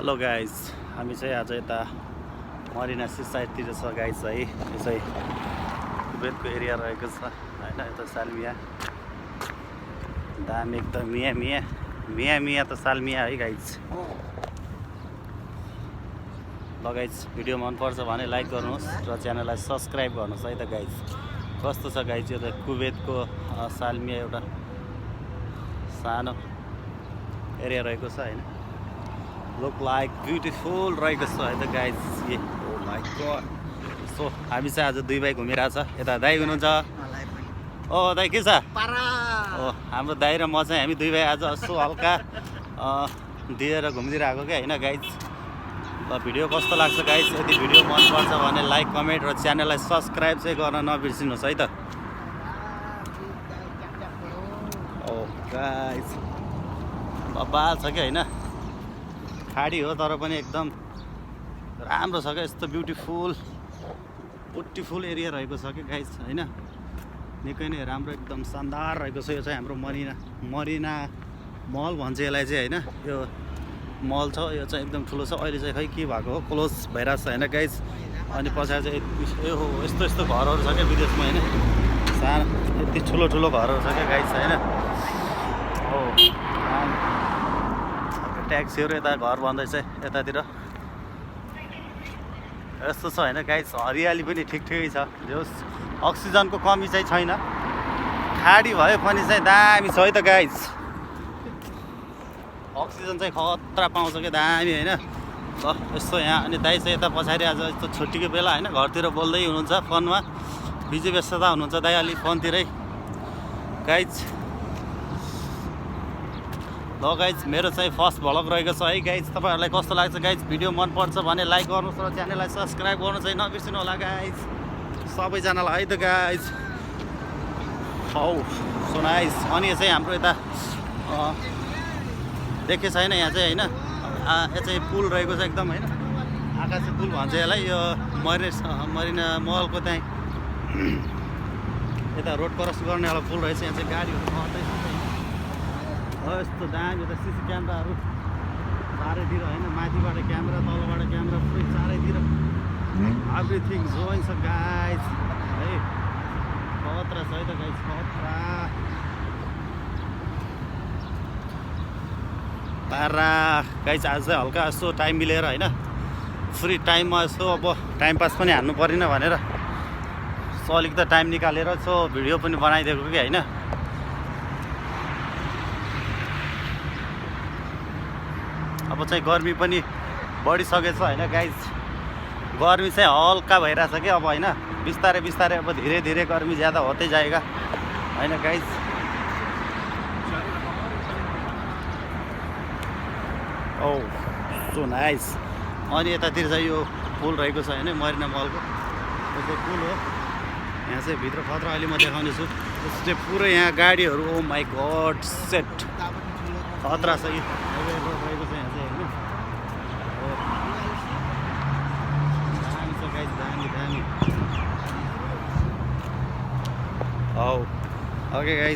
Hello guys, हामी चाहिँ आज यता मरिना सी साइडतिर छ गाइज है। यो चाहिँ कुबेतको एरिया रहेको छ होइन। यता सालमिया दाम एकदम मिया त सालमिया है गाइज। ल गाइज, भिडियो मनपर्छ भने लाइक गर्नुहोस् र च्यानललाई सब्सक्राइब गर्नुहोस् है त गाइज। कस्तो छ गाइज, यो त कुबेतको सालमिया एउटा सानो एरिया रहेको छ होइन। लुक लाइक ब्युटिफुल रहेको छ है त guys. Oh my god. So हामी चाहिँ आज दुई भाइ घुमिरहेछ। यता दाइ हुनुहुन्छ। ओ दाइ के छ? ओ हाम्रो दाइ र म चाहिँ हामी दुई भाइ आज यसो हल्का दिएर घुमिदिरहेको क्या होइन गाइज। ल भिडियो कस्तो लाग्छ गाइज? यदि भिडियो मनपर्छ भने लाइक कमेन्ट र च्यानललाई सब्सक्राइब चाहिँ गर्न नबिर्सिनुहोस् है त। ओ गाइज बबाल छ क्या होइन। खाडी हो तर पनि एकदम राम्रो छ क्या। यस्तो ब्युटिफुल एरिया रहेको छ क्या गाइज होइन। निकै नै राम्रो एकदम शानदार रहेको छ। यो चाहिँ हाम्रो मरिना मल भन्छ यसलाई चाहिँ होइन। यो मल छ, यो चाहिँ एकदम ठुलो छ। अहिले चाहिँ खै के भएको हो, क्लोज भइरहेको छ होइन गाइज। अनि पछाडि चाहिँ यस्तो घरहरू छ क्या विदेशमा होइन। सानो यति ठुलो घरहरू छ क्या गाइज होइन। हो ट्याक्सीहरू यता घर भन्दैछ यतातिर। यस्तो छ होइन गाइज। हरियाली पनि ठिकै छ। जस अक्सिजनको कमी चाहिँ छैन। खाडी भए पनि चाहिँ दामी छ है त गाइज। अक्सिजन चाहिँ खतरा पाउँछ क्या, दामी होइन। ल यस्तो यहाँ अनि दाइ चाहिँ यता पछाडि आज यस्तो छुट्टीको बेला होइन, घरतिर बोल्दै हुनुहुन्छ फोनमा। बिजी व्यस्तता हुनुहुन्छ दाइ अलि फोनतिरै गाइज। ल गाइज, मेरो चाहिँ फर्स्ट भ्लग रहेको छ है गाइज। तपाईँहरूलाई कस्तो लाग्छ गाइज? भिडियो मनपर्छ भने लाइक गर्नुहोस् र च्यानललाई सब्सक्राइब गर्नु चाहिँ नबिर्सिनु होला गाइज, सबैजनालाई है त गाइज। हौ सो नाइस। अनि यो चाहिँ हाम्रो यता देखे छैन यहाँ चाहिँ होइन। यो चाहिँ पुल रहेको छ एकदम होइन। आकाशे पुल भन्छ यसलाई। यो मरिना मलको त्यहीँ यता रोड क्रस गर्नेवाला पुल रहेछ। यहाँ चाहिँ गाडीहरू आउँदैछ यस्तो दामी। यता सिसी क्यामेराहरू चारैतिर होइन। माथिबाट क्यामेरा, तलबाट क्यामेरा, पुरै चारैतिर एभ्रिथिङ जोइन छ गाइज है। खतरा छ है त गाइज, खतरा पारा गाइज। आज चाहिँ हल्का यसो टाइम मिलेर होइन, फ्री टाइममा यसो अब टाइम पास पनि हान्नु परेन भनेर सो अलिकति टाइम निकालेर यसो भिडियो पनि बनाइदिएको कि होइन। अब चाहिँ गर्मी पनि बढिसकेछ होइन गाइज। गर्मी चाहिँ हल्का भइरहेछ कि अब होइन। बिस्तारै अब धीरे गर्मी ज्यादा होते जाएगा होइन गाइज। ओ सो नाइस। अनि यतातिर चाहिँ यो पुल रहेको छ होइन, मरिना मलको यो चाहिँ पुल हो। यहाँ चाहिँ भित्र खतरा अहिले म देखाउने छु। यस्तो चाहिँ पुरै यहाँ गाडीहरू। ओ माई गॉड सेट खतरा छ। यो रहेको छ यहाँ चाहिँ होइन। दामी छ गाइज, दामी। औ ओके गाइज।